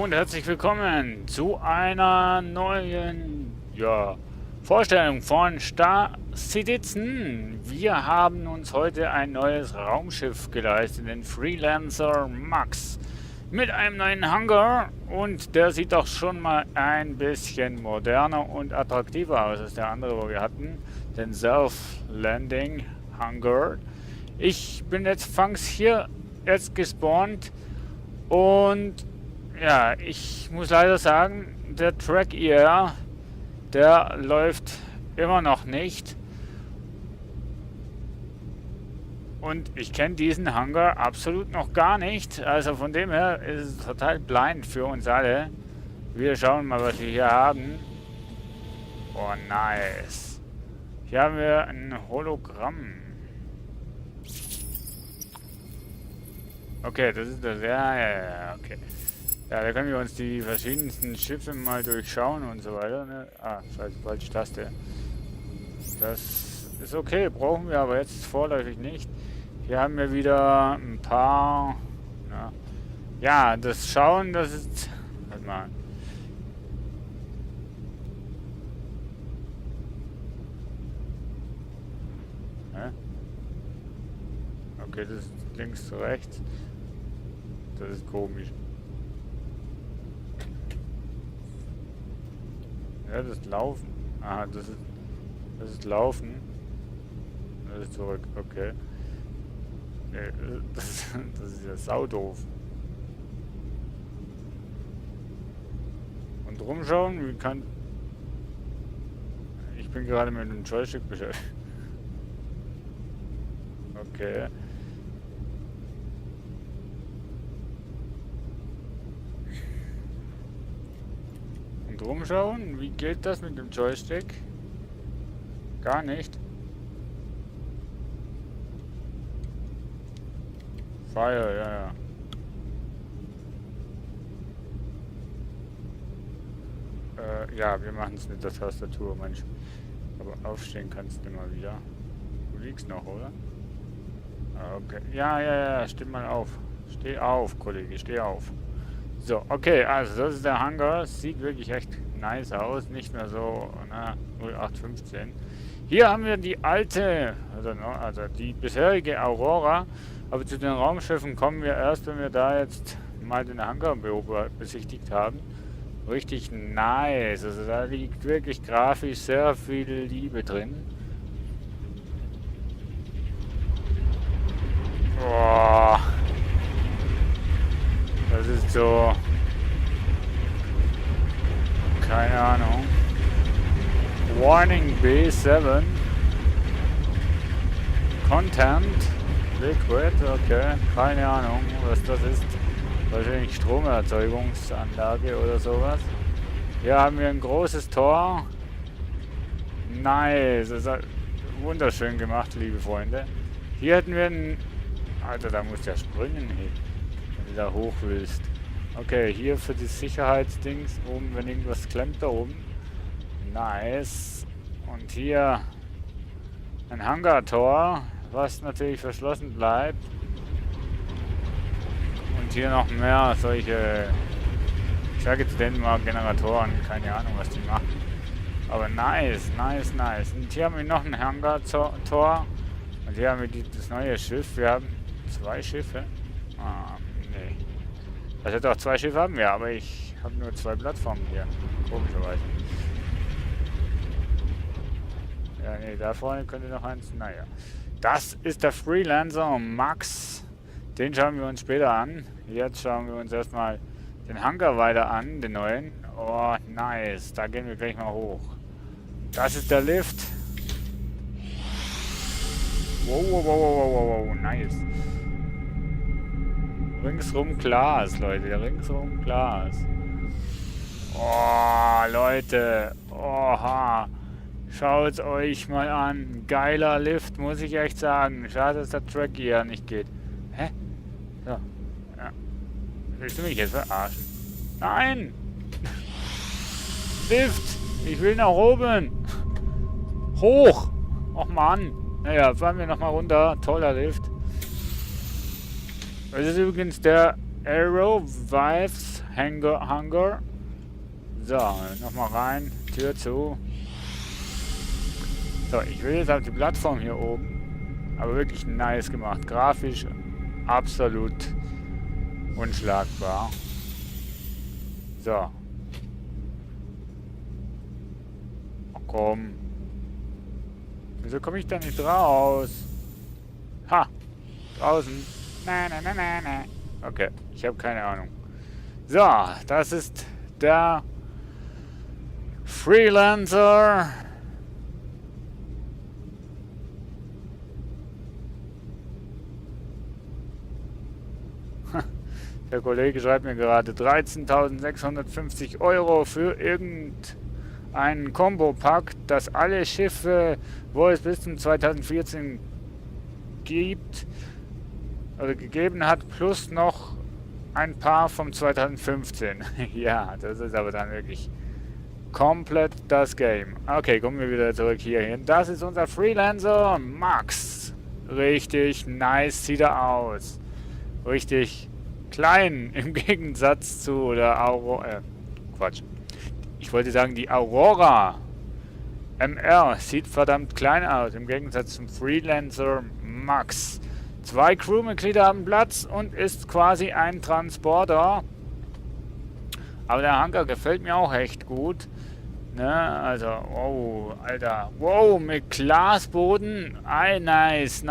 und herzlich willkommen zu einer neuen Vorstellung von Star Citizen. Wir haben uns heute ein neues Raumschiff geleistet, den Freelancer Max, mit einem neuen Hangar, und der sieht doch schon mal ein bisschen moderner und attraktiver aus als der andere, wo wir hatten, den Self-Landing Hangar. Ich bin jetzt hier gespawnt. Und ja, ich muss leider sagen, der Track Air, der läuft immer noch nicht. Und ich kenne diesen Hangar absolut noch gar nicht. Also von dem her ist es total blind für uns alle. Wir schauen mal, was wir hier haben. Oh, nice. Hier haben wir ein Hologramm. Okay, das ist das. Ja, okay. Ja, da können wir uns die verschiedensten Schiffe mal durchschauen und so weiter. Ne? Ah, scheiße, falsche Taste. Das ist okay, brauchen wir aber jetzt vorläufig nicht. Hier haben wir wieder ein paar. Ja, das Schauen, das ist. Warte mal. Okay, das ist links, rechts. Das ist komisch. Ja, das Laufen. Aha, das ist Laufen. Das ist zurück, okay. Das ist ja saudoof. Und rumschauen, wie kann... Ich bin gerade mit dem Joystick beschäftigt. Okay. Rumschauen? Wie geht das mit dem Joystick? Gar nicht. Fire, ja. Ja, wir machen es mit der Tastatur, Mensch. Aber aufstehen kannst du immer wieder. Du liegst noch, oder? Okay. Ja, steh mal auf. Steh auf, Kollege, steh auf. So, okay, also das ist der Hangar. Sieht wirklich echt nice aus. Nicht mehr so, 0815. Hier haben wir die alte, also die bisherige Aurora. Aber zu den Raumschiffen kommen wir erst, wenn wir da jetzt mal den Hangar besichtigt haben. Richtig nice. Also da liegt wirklich grafisch sehr viel Liebe drin. Boah. Das ist so... Keine Ahnung. Warning B7. Content. Liquid, okay. Keine Ahnung, was das ist. Wahrscheinlich Stromerzeugungsanlage oder sowas. Hier haben wir ein großes Tor. Nice. Das ist wunderschön gemacht, liebe Freunde. Hier hätten wir einen... Alter, da muss der springen, hey. Wenn du da hoch willst. Okay, hier für die Sicherheitsdings oben, wenn irgendwas klemmt da oben. Nice. Und hier ein Hangartor, was natürlich verschlossen bleibt. Und hier noch mehr solche, ich sage jetzt denn mal Generatoren, keine Ahnung, was die machen. Aber nice. Und hier haben wir noch ein Hangartor. Und hier haben wir das neue Schiff. Wir haben 2 Schiffe. Nee. Also doch 2 Schiffe haben wir, aber ich habe nur 2 Plattformen hier. Komischerweise. Ja, nee, da vorne könnte noch eins. Naja. Das ist der Freelancer Max. Den schauen wir uns später an. Jetzt schauen wir uns erstmal den Hangar weiter an, den neuen. Oh, nice. Da gehen wir gleich mal hoch. Das ist der Lift. Wow, nice. Ringsrum Glas, Leute. Ringsrum Glas. Oh, Leute. Oha. Schaut euch mal an. Geiler Lift, muss ich echt sagen. Schade, dass der Track hier nicht geht. Hä? So. Ja. Willst du mich jetzt verarschen? Nein! Lift! Ich will nach oben! Hoch! Och Mann! Naja, fahren wir nochmal runter. Toller Lift. Das ist übrigens der Aero Vives Hangar. So, nochmal rein. Tür zu. So, ich will jetzt auf die Plattform hier oben. Aber wirklich nice gemacht. Grafisch absolut unschlagbar. So. Oh, komm. Wieso komme ich da nicht raus? Ha! Draußen. Na. Okay, ich habe keine Ahnung. So, das ist der Freelancer. Der Kollege schreibt mir gerade 13.650 € für irgendeinen Combo-Pack, das alle Schiffe, wo es bis zum 2014 gibt oder gegeben hat, plus noch ein paar vom 2015. Ja, das ist aber dann wirklich komplett das Game. Okay, kommen wir wieder zurück hier hin. Das ist unser Freelancer Max. Richtig nice sieht er aus. Richtig klein im Gegensatz zu der Aurora. Quatsch. Ich wollte sagen, die Aurora MR sieht verdammt klein aus im Gegensatz zum Freelancer Max. 2 Crewmitglieder haben Platz und ist quasi ein Transporter. Aber der Hangar gefällt mir auch echt gut. Ne? Also, oh, Alter. Wow, mit Glasboden. Nice.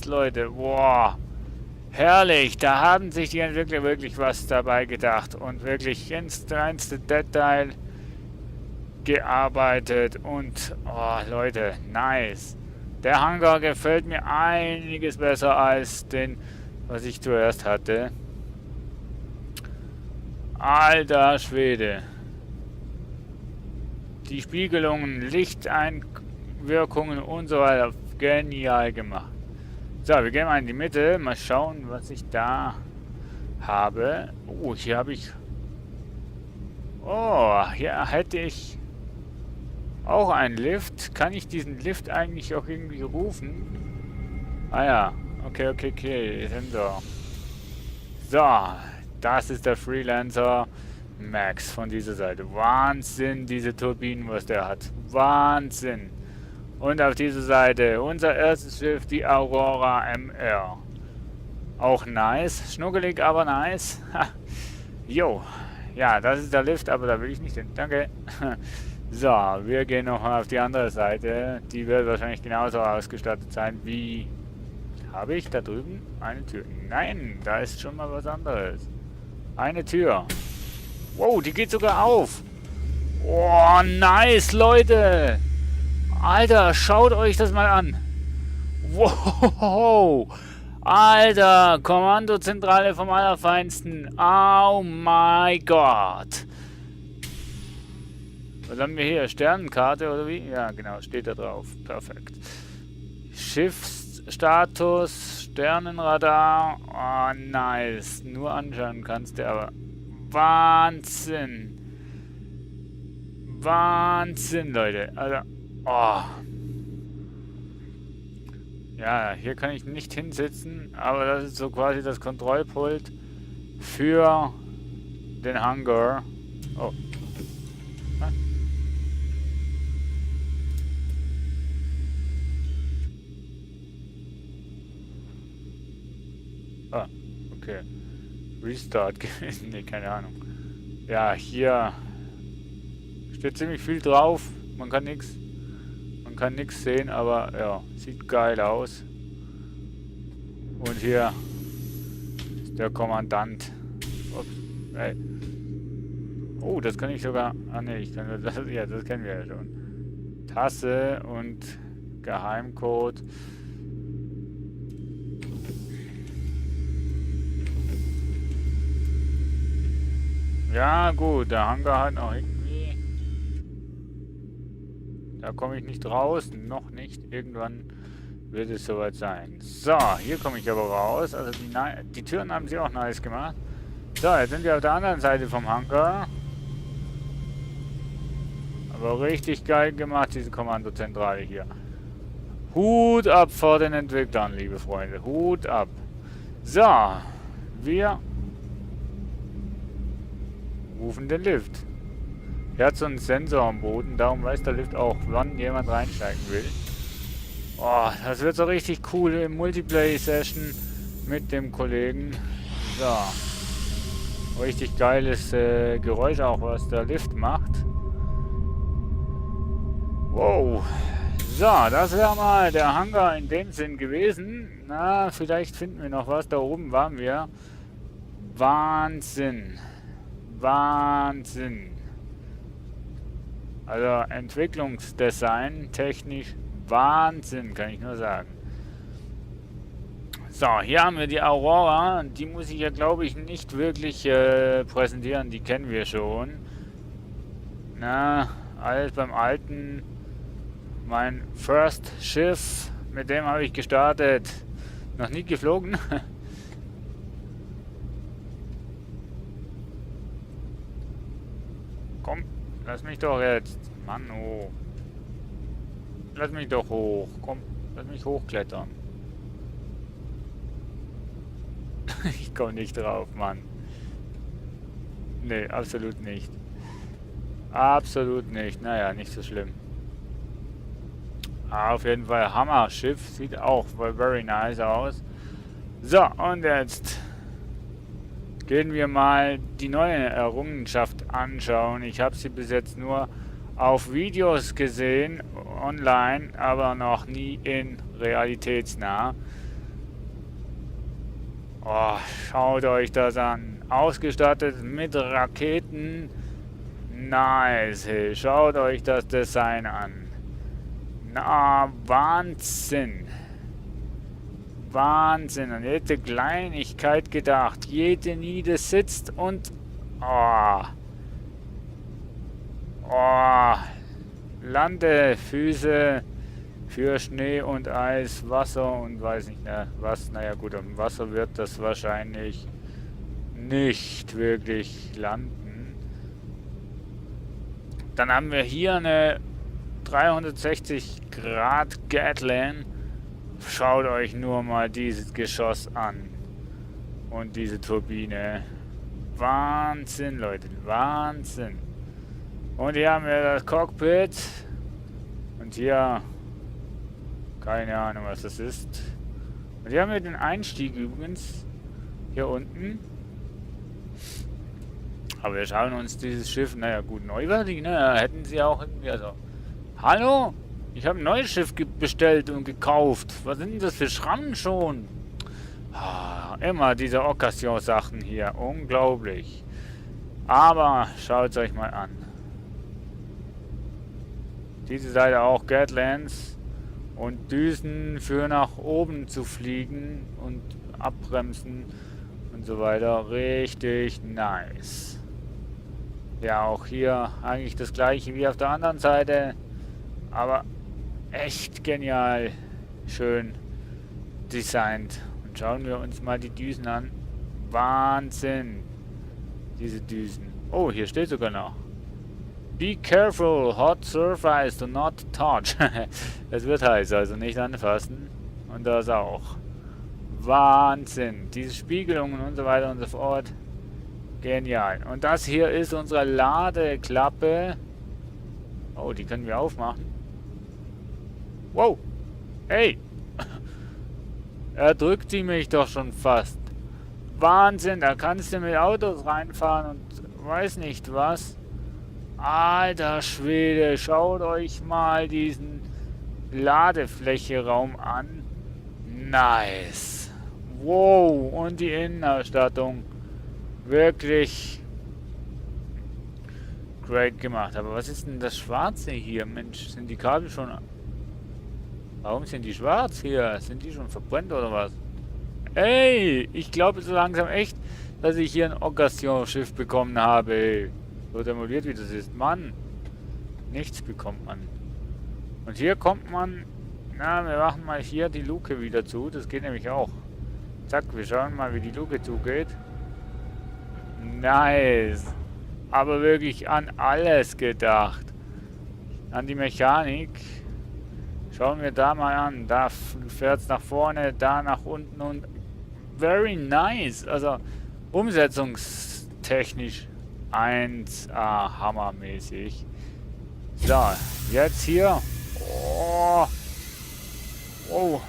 Leute, wow. Herrlich, da haben sich die Entwickler wirklich was dabei gedacht und wirklich ins kleinste Detail gearbeitet und, oh Leute, nice. Der Hangar gefällt mir einiges besser als den, was ich zuerst hatte. Alter Schwede. Die Spiegelungen, Lichteinwirkungen und so weiter, genial gemacht. So, wir gehen mal in die Mitte. Mal schauen, was ich da habe. Oh, hier habe ich... Oh, hier hätte ich auch einen Lift. Kann ich diesen Lift eigentlich auch irgendwie rufen? Ah ja, okay. Sensor. So, das ist der Freelancer Max von dieser Seite. Wahnsinn, diese Turbinen, was der hat. Wahnsinn. Und auf dieser Seite unser erstes Schiff, die Aurora MR. Auch nice. Schnuckelig, aber nice. Jo. Ja, das ist der Lift, aber da will ich nicht hin. Danke. So, wir gehen noch mal auf die andere Seite. Die wird wahrscheinlich genauso ausgestattet sein wie... Habe ich da drüben eine Tür? Nein, da ist schon mal was anderes. Eine Tür. Wow, die geht sogar auf. Oh, nice, Leute. Alter, schaut euch das mal an. Wow. Alter, Kommandozentrale vom Allerfeinsten. Oh my God. Was haben wir hier? Sternenkarte oder wie? Ja, genau, steht da drauf. Perfekt. Schiffsstatus, Sternenradar. Oh, nice. Nur anschauen kannst du, aber Wahnsinn. Wahnsinn, Leute. Also, oh. Ja, hier kann ich nicht hinsitzen, aber das ist so quasi das Kontrollpult für den Hangar. Oh. Ah, okay. Restart gewesen, ne, keine Ahnung. Ja, hier steht ziemlich viel drauf. Man kann nichts sehen, aber ja, sieht geil aus. Und hier ist der Kommandant. Ups, hey. Oh, das kann ich sogar... Ah ne, ich kann das... Ja, das kennen wir ja schon. Tasse und Geheimcode. Ja gut, der Hangar hat noch irgendwie... Da komme ich nicht raus, noch nicht. Irgendwann wird es soweit sein. So, hier komme ich aber raus. Also die Türen haben sie auch nice gemacht. So, jetzt sind wir auf der anderen Seite vom Hangar. Aber richtig geil gemacht, diese Kommandozentrale hier. Hut ab vor den Entwicklern, liebe Freunde. Hut ab. So, wir rufen den Lift. Er hat so einen Sensor am Boden, darum weiß der Lift auch, wann jemand reinsteigen will. Oh, das wird so richtig cool im Multiplayer-Session mit dem Kollegen. So. Richtig geiles Geräusch auch, was der Lift macht. Wow. So, das wäre mal der Hangar in dem Sinn gewesen. Na, vielleicht finden wir noch was. Da oben waren wir. Wahnsinn. Wahnsinn. Also Entwicklungsdesign, technisch Wahnsinn, kann ich nur sagen. So, hier haben wir die Aurora. Die muss ich ja, glaube ich, nicht wirklich präsentieren. Die kennen wir schon. Na, alles beim alten. Mein First Schiff, mit dem habe ich gestartet. Noch nie geflogen. Komm, lass mich doch jetzt. Mann, oh. Lass mich doch hoch. Komm, lass mich hochklettern. Ich komme nicht drauf, Mann. Nee, absolut nicht. Absolut nicht. Naja, nicht so schlimm. Auf jeden Fall Hammer-Schiff. Sieht auch very nice aus. So, und jetzt gehen wir mal die neue Errungenschaft anschauen. Ich habe sie bis jetzt nur auf Videos gesehen, online, aber noch nie in realitätsnah. Oh, schaut euch das an. Ausgestattet mit Raketen. Nice. Hey, schaut euch das Design an. Na, Wahnsinn. Wahnsinn. An jede Kleinigkeit gedacht. Jede Niede sitzt und... Oh. Oh. Landefüße für Schnee und Eis, Wasser und weiß nicht mehr was. Naja gut, am Wasser wird das wahrscheinlich nicht wirklich landen. Dann haben wir hier eine 360 Grad Gatling. Schaut euch nur mal dieses Geschoss an. Und diese Turbine. Wahnsinn, Leute. Wahnsinn. Und hier haben wir das Cockpit. Und hier... keine Ahnung, was das ist. Und hier haben wir den Einstieg übrigens. Hier unten. Aber wir schauen uns dieses Schiff... naja gut, neuwertig, ne? Hätten sie auch irgendwie... also... hallo? Ich habe ein neues Schiff bestellt und gekauft. Was sind denn das für Schrammen schon? Ah, immer diese Occasion-Sachen hier. Unglaublich. Aber schaut es euch mal an. Diese Seite auch Gatlings und Düsen für nach oben zu fliegen und abbremsen und so weiter. Richtig nice. Ja, auch hier eigentlich das gleiche wie auf der anderen Seite. Aber echt genial, schön designt. Und schauen wir uns mal die Düsen an. Wahnsinn, diese Düsen. Oh, hier steht sogar noch. Be careful, hot surface, do not touch. Es wird heiß, also nicht anfassen. Und das auch. Wahnsinn, diese Spiegelungen und so weiter und so fort. Genial. Und das hier ist unsere Ladeklappe. Oh, die können wir aufmachen. Wow. Hey. Er drückt sie mich doch schon fast. Wahnsinn, da kannst du mit Autos reinfahren und weiß nicht was. Alter Schwede, schaut euch mal diesen Ladefläche-Raum an. Nice. Wow, und die Innenausstattung. Wirklich great gemacht. Aber was ist denn das Schwarze hier? Mensch, sind die Kabel schon... warum sind die schwarz hier? Sind die schon verbrannt oder was? Ey, ich glaube so langsam echt, dass ich hier ein Occasion-Schiff bekommen habe. Ey. So demoliert wie das ist. Mann, nichts bekommt man. Und hier kommt man... na, wir machen mal hier die Luke wieder zu. Das geht nämlich auch. Zack, wir schauen mal, wie die Luke zugeht. Nice. Aber wirklich an alles gedacht. An die Mechanik. Schauen wir da mal an. Da fährt es nach vorne, da nach unten und very nice. Also umsetzungstechnisch 1A hammermäßig. So, jetzt hier. Oh. Oh.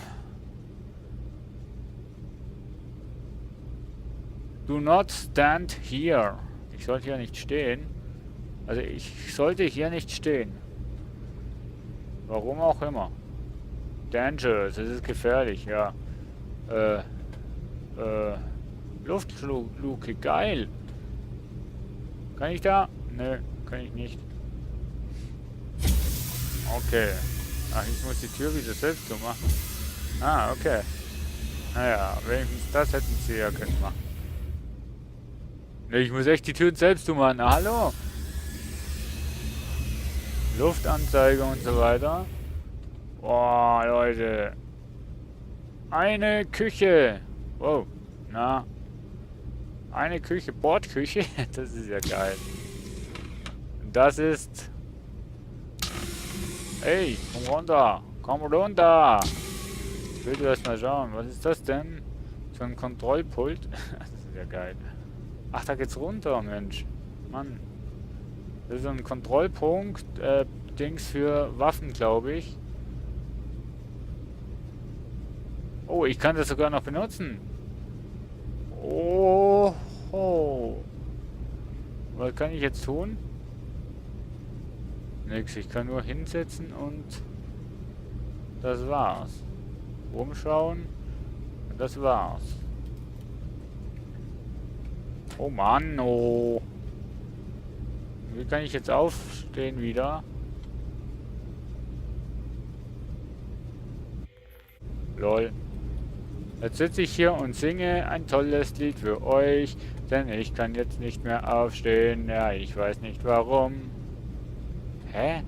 Do not stand here. Ich sollte hier nicht stehen. Also ich sollte hier nicht stehen. Warum auch immer. Dangerous, es ist gefährlich, ja. Luftluke, geil. Kann ich da? Nö, kann ich nicht. Okay. Ach, ich muss die Tür wieder selbst zumachen. Ah, okay. Naja, wenigstens das hätten sie ja können machen. Ich muss echt die Türen selbst zumachen. Na, hallo? Luftanzeige und so weiter. Boah, Leute. Eine Küche. Wow. Na. Eine Küche. Bordküche. Das ist ja geil. Das ist... Ey, komm runter. Komm runter. Ich will erst mal schauen. Was ist das denn? So ein Kontrollpult. Das ist ja geil. Ach, da geht's runter, Mensch. Mann. Das ist so ein Kontrollpunkt. Dings für Waffen, glaube ich. Oh, ich kann das sogar noch benutzen. Oh. Was kann ich jetzt tun? Nix, ich kann nur hinsetzen und das war's. Umschauen und das war's. Oh Mann, oh. Wie kann ich jetzt aufstehen wieder? Lol. Jetzt sitze ich hier und singe ein tolles Lied für euch, denn ich kann jetzt nicht mehr aufstehen. Ja, ich weiß nicht warum. Hä?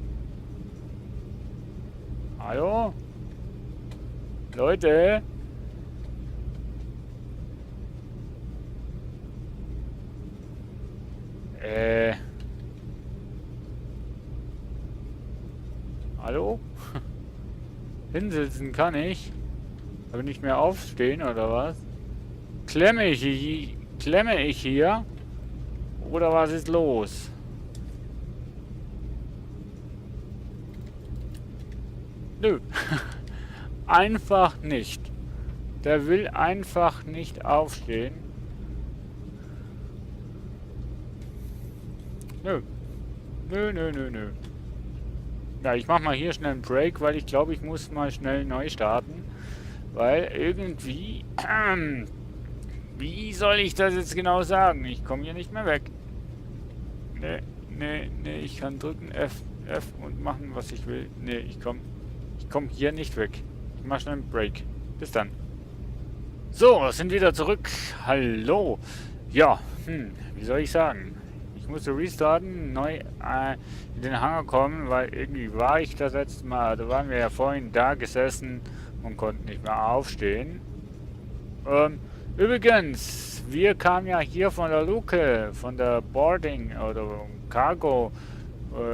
Hallo? Leute? Hallo? Hinsitzen kann ich. Aber nicht mehr aufstehen, oder was? Klemme ich hier? Oder was ist los? Nö. Einfach nicht. Der will einfach nicht aufstehen. Nö. Nö. Ja, ich mach mal hier schnell einen Break, weil ich glaube, ich muss mal schnell neu starten. Weil irgendwie... wie soll ich das jetzt genau sagen? Ich komme hier nicht mehr weg. Nee, ich kann drücken F und machen, was ich will. Nee, ich komm hier nicht weg. Ich mach schnell einen Break. Bis dann. So, sind wieder zurück. Hallo. Ja, wie soll ich sagen? Ich musste restarten, neu in den Hangar kommen, weil irgendwie war ich das letzte Mal, da waren wir ja vorhin da gesessen und konnten nicht mehr aufstehen. Übrigens, wir kamen ja hier von der Luke, von der Boarding oder Cargo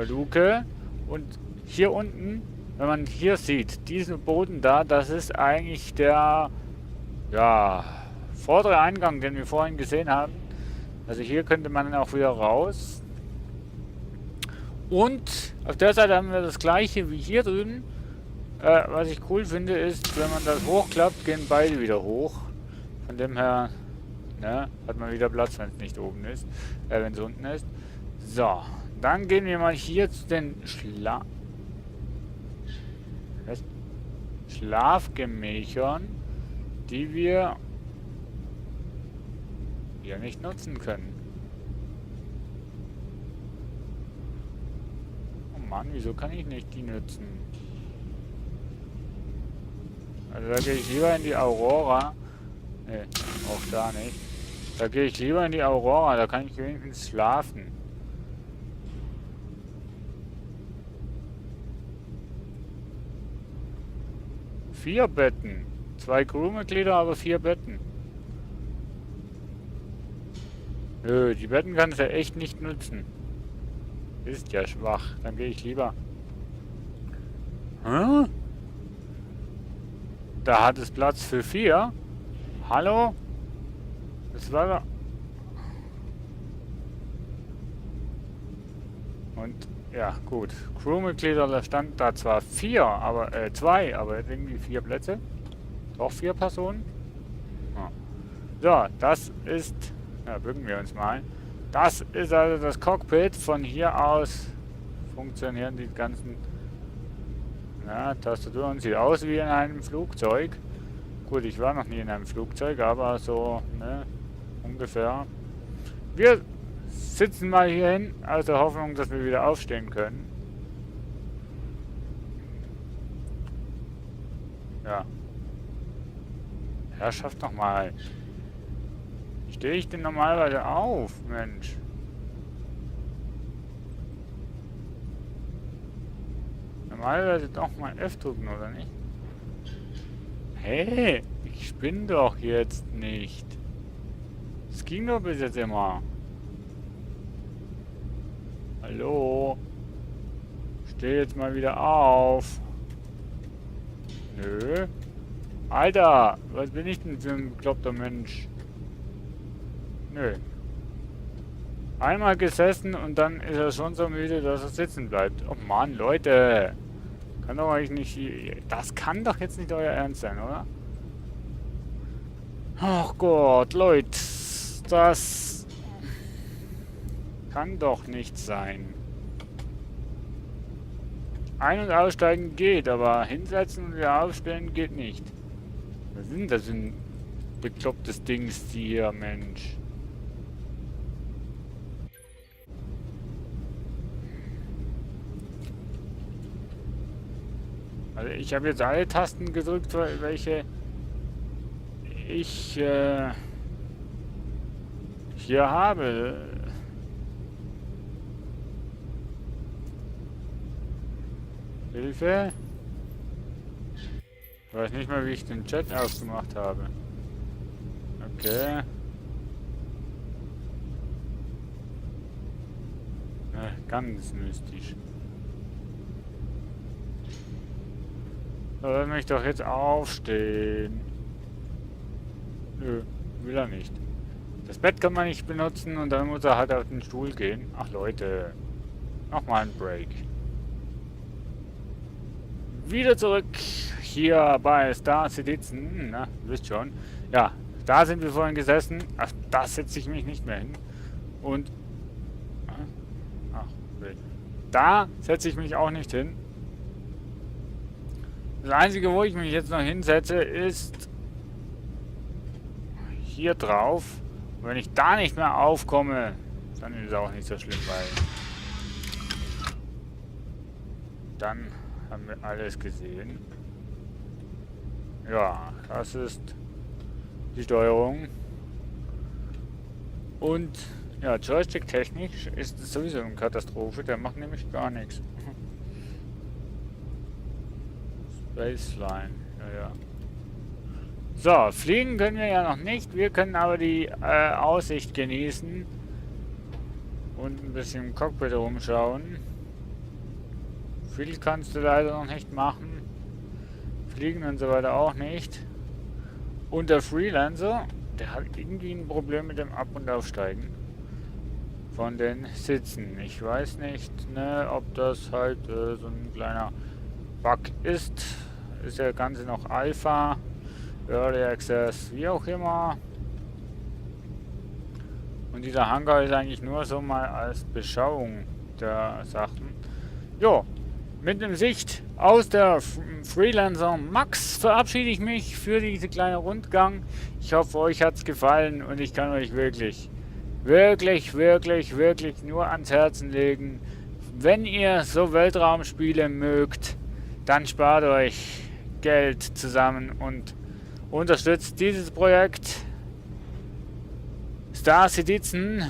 Luke und hier unten, wenn man hier sieht, diesen Boden da, das ist eigentlich der vordere Eingang, den wir vorhin gesehen haben. Also hier könnte man auch wieder raus. Und auf der Seite haben wir das gleiche wie hier drüben. Was ich cool finde ist, wenn man das hochklappt, gehen beide wieder hoch. Von dem her hat man wieder Platz, wenn es nicht oben ist. Wenn es unten ist. So, dann gehen wir mal hier zu den Schlafgemächern, die wir hier nicht nutzen können. Oh Mann, wieso kann ich nicht die nutzen? Also da gehe ich lieber in die Aurora. Ne, auch da nicht. Da gehe ich lieber in die Aurora, da kann ich wenigstens schlafen. Vier Betten. 2 Crewmitglieder, aber 4 Betten. Nö, die Betten kann ich ja echt nicht nutzen. Ist ja schwach. Dann gehe ich lieber. Hä? Da hat es Platz für 4. Hallo? Das war da. Ja, gut. Crewmitglieder, da stand da zwar 4, aber 2, aber jetzt irgendwie 4 Plätze. Doch 4 Personen. Ja. So, das ist. Ja, bücken wir uns mal. Das ist also das Cockpit. Von hier aus funktionieren die ganzen Tastaturen. Sieht aus wie in einem Flugzeug. Gut, ich war noch nie in einem Flugzeug, aber so, ne, ungefähr. Wir sitzen mal hier hin, aus der Hoffnung, dass wir wieder aufstehen können. Ja. Herrschaft nochmal. Stehe ich denn normalerweise auf, Mensch? Normalerweise doch mal F drücken, oder nicht? Hey, ich spinne doch jetzt nicht. Es ging doch bis jetzt immer. Hallo? Steh jetzt mal wieder auf. Nö. Alter, was bin ich denn für ein bekloppter Mensch? Nö. Einmal gesessen und dann ist er schon so müde, dass er sitzen bleibt. Oh Mann, Leute. Kann doch eigentlich nicht... Das kann doch jetzt nicht euer Ernst sein, oder? Ach Gott, Leute. Das kann doch nicht sein. Ein- und aussteigen geht, aber hinsetzen und wieder aufstellen geht nicht. Was sind das für ein beklopptes Dings hier, Mensch? Also ich habe jetzt alle Tasten gedrückt, welche ich hier habe. Hilfe? Ich weiß nicht mal, wie ich den Chat aufgemacht habe. Okay. Ganz mystisch. So, lass mich doch jetzt aufstehen. Nö, will er nicht. Das Bett kann man nicht benutzen und dann muss er halt auf den Stuhl gehen. Ach Leute. Nochmal ein Break. Wieder zurück hier bei Star Citizen. Na, wisst schon. Ja, da sind wir vorhin gesessen. Ach, da setze ich mich nicht mehr hin. Und... Ach, okay. Da setze ich mich auch nicht hin. Das Einzige, wo ich mich jetzt noch hinsetze, ist hier drauf. Und wenn ich da nicht mehr aufkomme, dann ist es auch nicht so schlimm, weil dann haben wir alles gesehen. Ja, das ist die Steuerung. Und ja, Joystick-technisch ist es sowieso eine Katastrophe. Der macht nämlich gar nichts. Baseline, ja. So, fliegen können wir ja noch nicht. Wir können aber die Aussicht genießen und ein bisschen im Cockpit rumschauen. Viel kannst du leider noch nicht machen. Fliegen und so weiter auch nicht. Und der Freelancer, der hat irgendwie ein Problem mit dem Ab- und Aufsteigen von den Sitzen. Ich weiß nicht, ne, ob das halt so ein kleiner Bug ist. Ist der Ganze noch Alpha, Early Access, wie auch immer. Und dieser Hangar ist eigentlich nur so mal als Beschauung der Sachen. Jo, mit dem Sicht aus der Freelancer Max verabschiede ich mich für diesen kleinen Rundgang. Ich hoffe, euch hat es gefallen und ich kann euch wirklich nur ans Herzen legen. Wenn ihr so Weltraumspiele mögt, dann spart euch Geld zusammen und unterstützt dieses Projekt. Star Citizen.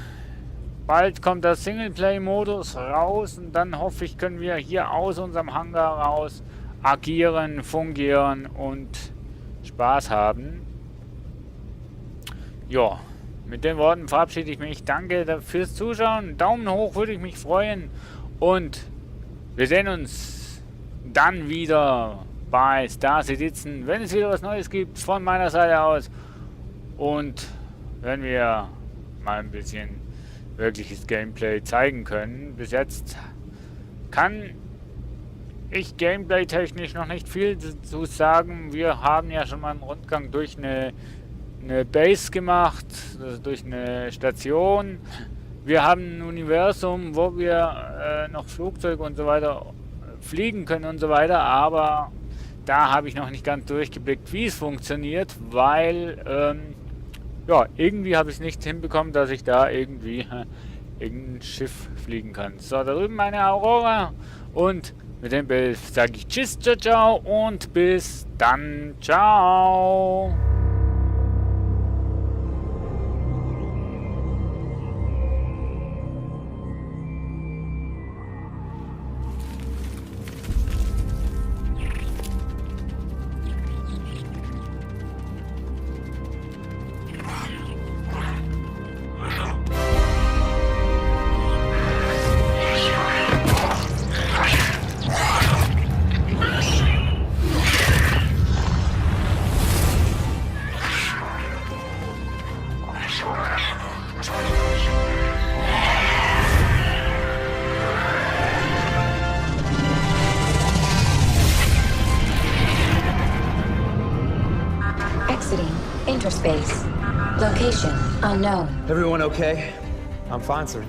Bald kommt der Singleplay-Modus raus und dann hoffe ich, können wir hier aus unserem Hangar raus agieren, fungieren und Spaß haben. Ja, mit den Worten verabschiede ich mich. Danke fürs Zuschauen. Daumen hoch würde ich mich freuen. Und wir sehen uns dann wieder bei Star Citizen, wenn es wieder was Neues gibt von meiner Seite aus. Und wenn wir mal ein bisschen wirkliches Gameplay zeigen können. Bis jetzt kann ich gameplay-technisch noch nicht viel zu sagen. Wir haben ja schon mal einen Rundgang durch eine Base gemacht, also durch eine Station. Wir haben ein Universum, wo wir noch Flugzeuge und so weiter fliegen können und so weiter, aber da habe ich noch nicht ganz durchgeblickt, wie es funktioniert, weil ja, irgendwie habe ich es nicht hinbekommen, dass ich da irgendwie irgendein Schiff fliegen kann. So, da drüben meine Aurora und mit dem Bild sage ich Tschüss, ciao, ciao und bis dann, ciao. Exiting interspace. Location unknown. Everyone okay? I'm fine, sir.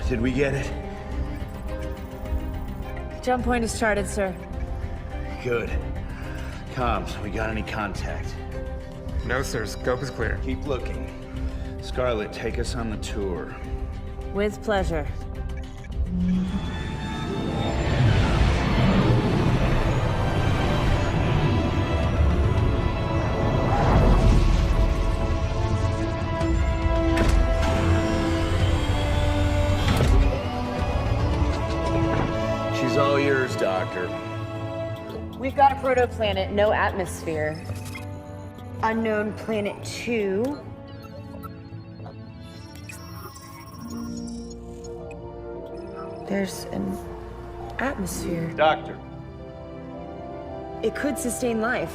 Did we get it? Jump point is charted, sir. Good. Comms, we got any contact? No, sir. Scope is clear. Keep looking. Scarlet, take us on the tour. With pleasure. She's all yours, Doctor. We've got a protoplanet, no atmosphere. Unknown planet 2. There's an atmosphere. Doctor. It could sustain life.